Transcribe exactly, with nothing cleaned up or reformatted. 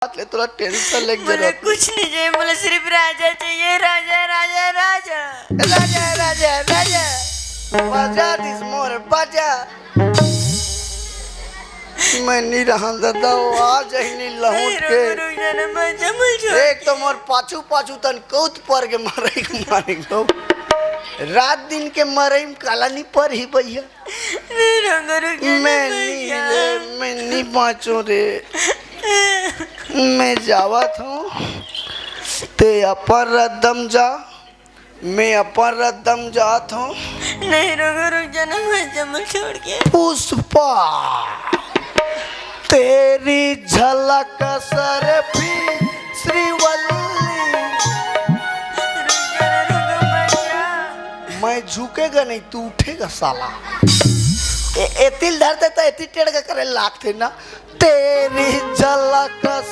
बात ले तोला टेंशन लेके जरूरत कुछ नहीं चाहिए, मुझे सिर्फ राजा चाहिए, राजा, राजा, राजा। राजा, राजा, राजा। बाजा दिस मोर बाजा। मैं नहीं रहन दादा, वो आ जाही नहीं लहुट के। एक तो मोर पाछू पाछू तन कौत पर के मारे के मारे के। रात दिन के मरई में काला नहीं पर ही भैया। मैं नहीं रे, मैं नहीं बाँचो रे। मैं जावत हूँ, ते अपन रद्दम जा, मैं अपन रद्दम जात हूँ। नहीं, रुको, रुक जाना, मैं जमल छोड़ के। पुष्पा, तेरी झलक सर भी श्रीवल्ली। रुक जाना, रुको, मत जा। मैं झुकेगा नहीं, तू उठेगा साला। ए, एतिल धरते तो एती टेढ़ के करे लागते ना। तेरी झलक